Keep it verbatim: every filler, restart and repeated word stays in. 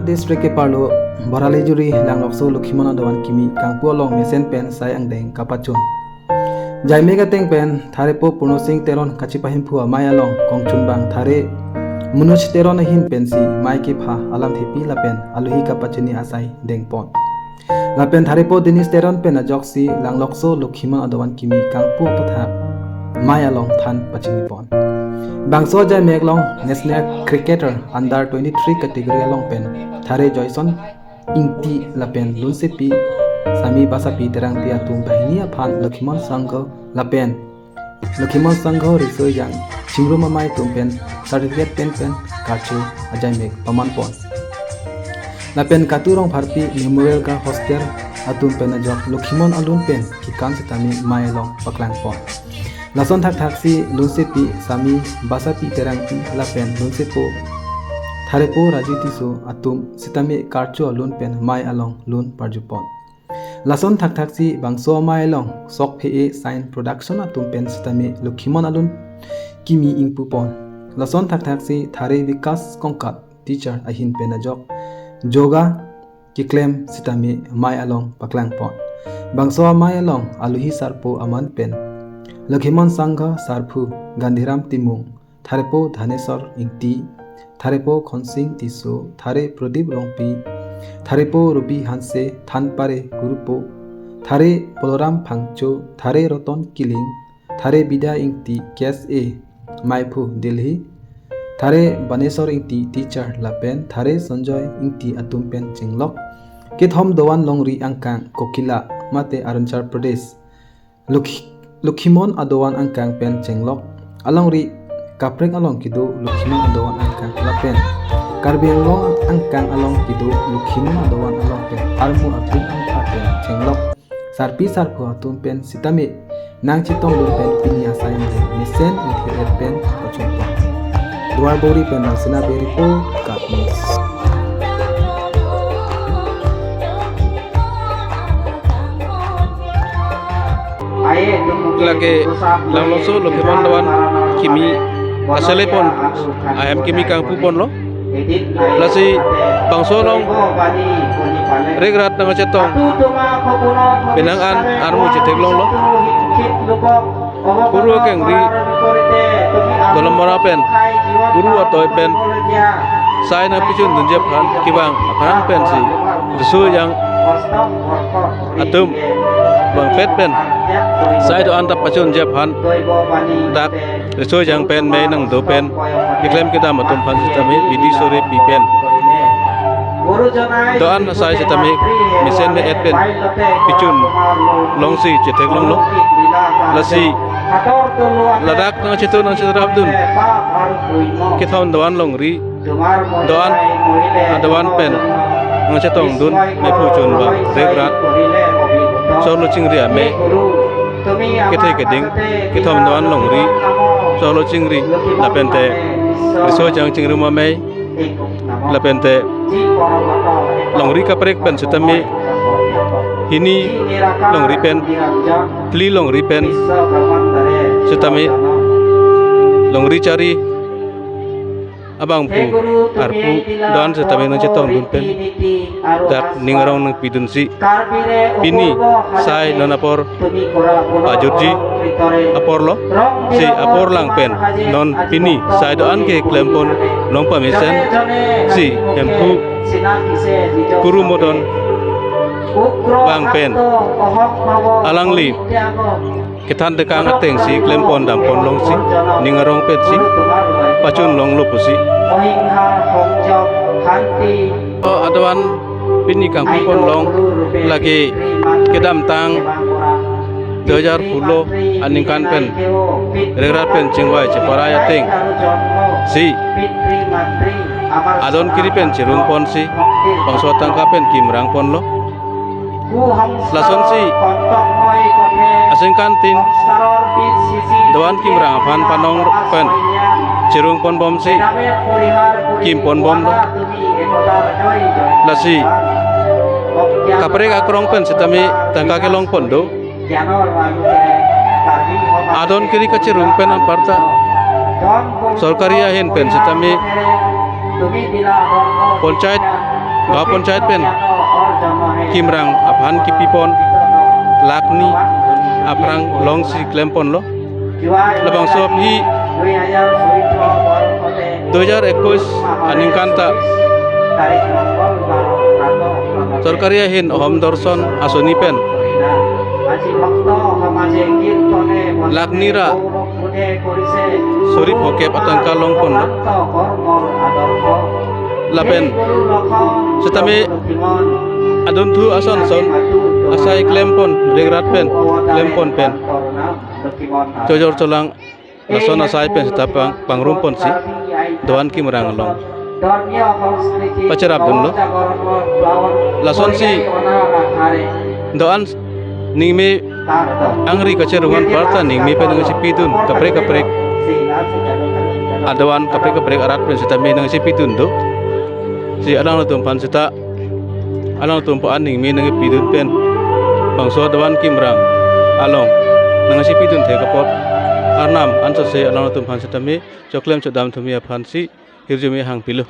District keparlo Boralijuri Langlokso Lokhimon Adovan kimi kangpu along mesen pen sai angdeng kapachun. Jaimek ateng pen Tharepo Purnosing Teron kachipahemphu amei along kongchunbang Thare Manoj Teron ahin pensi mei kepha alamthepi lapen aluhi kapachini asai dengpon. Lapen Tharepo Dinesh Teron pen ajoksi Langlokso Lokhimon Adovan kimi kangpu apathak mei along than pachinipon. Bangso ajaimek along National Cricketer Under twenty-three category along pen Thare Joyson Ingti lapen lunsepi Sami Basapi Terangpi atum banghini aphan Lokhimon Sangho lapen Lokhimon Sangho riso-ejang chingrum amei atum pen certificate pen pen karcho ajaimek pamanpon. Lapen Katu Rongpharpi Memorial Girls Hostel atum pen ajok Lokhimon alun pen kekan sitame mei along paklangpon. Lason thakthaksi lunsepi Sami Basapi Terangpi lapen lunsepo Tharepo Raju Tisso atum sitame karcho alun pen mei along lun parjupon. Lason thakthaksi bangso amei along Sokphe-e Sign Production atum pen sitame Lokhimon alun kimi ingpupon. Lason thakthaksi Thare Vikas Kongkat teacher ahin pen ajok yoga keklem sitame mei along paklangpon. Bangso amei along aluhi sarpo aman pen Lokhimon Sangho sarpo Gandhiram Timung, Tharepo Dhaneswar Ingti, Tharepo Khonsing Tisso, Thare Pradip Rongpi, Tharepo Ruby Hanse, Thanpare Kurupo, Thare Boloram Phangcho, Thare Roton Killing, Thare Bida Ingti, K S A Maiphu Delhi, Thare Baneswar Ingti teacher lapen Thare Sanjoy Ingti atum pen chenglok kethom doan longri angkang Kokila mate Arunachal Pradesh Lokhi-, Lokhimon adoan angkang pen chenglok alongri kaprek along kedo Lokhimon adoan angkang lapen Karbi Anglong angkang along kedo Lokhimon adoan along pen armu atum angkang pen chenglok sarpi sarpo atum pen sitame nangchetongdun pen pini asai mesen ingthir et pen pachunpon. Duarbagori pen Rangsina Bey report, Kat News. Lake Langlokso Lokhimon Adovan kimi aselepon ahem kimi kangpuponlo. Lasi bangso along rik rat nangchetong penang an armu chetheklonglo. Puru akengri Dolamara pen, Puru atoi pen sai nangpachundunji aphan kevang aphan pensi riso-ejang atum bangpet pen sai do-an ta pachunji aphan dak riso-ejang pen mei nangdo pen keklem kedam atum aphan sitame bidi sore pi pen do-an asai sitame mesen me-et pen pachun longsi chetheklonglo. Lasi ladak nangchetu nangchetrapdun kethom doan longri doan adovan pen nangchetongdun mephu chunbang rik rat sorlo chingri amei kethe keding kethom doan longri sorlo chingri lapente riso-ejang chingrum amei lapente longri kaprek pen sitame hini longri pen phli longri pen sitame longri chari abangphu arpu doan sitame nangchetongdun pen dak ning arong nangpidunsi pini sai non apor ajutji aporlo. Si apor lang pen non pini sai do-an keklempon longpamesensi hemphu Kuru Modon vang pen alangli kethan tekang atengsi klempon dampon longsi ning arong pensi pachun longlo pusi. O adovan pini kangpupon long lake kedamtang dui hajar phulo aningkan pen rik rat pen chingvai cheparai atengsi adon kiri pen cherungponsi bangso atangka pen kimrangponlo. Lasonsi asengkantin doan kimrang aphan panong pen cherungponbomsi kimponbomlo. Lasi kaprek akrong pen sitame tangka kelongpon do. Adon kiri kacherung pen anparta sorkari ahin pen sitame panchayat Gaon Panchayat pen kimrang aphan kipipon lakh ni aphrang alongsi klemponlo. Labangso aphi dui hajar ekuis aningkan ta sorkari ahin Home Darshan asoni pen lakh ni ra suri phokep atangka longponlo. Lapen setame adunthu ason son asai klempon, ringrat pen klempon pen chojor cholang lason asai pen seta pang, pangrumponsi do-an kimrang along pacherapdunlo. Lasonsi do-an ningme angri kacherungan apar ta ningme pen nangchipidun kaprek kaprek, adoan kaprek kaprek arat pen setame nangchipidun do. Si alangtum aphan seta alangtum aphan ningme nangpidun pen bangso adoan kimrang along nangchipidun thek apot Arnam ansose alangtum aphan setame choklem chodam thumi aphansi hirjume hangpilo.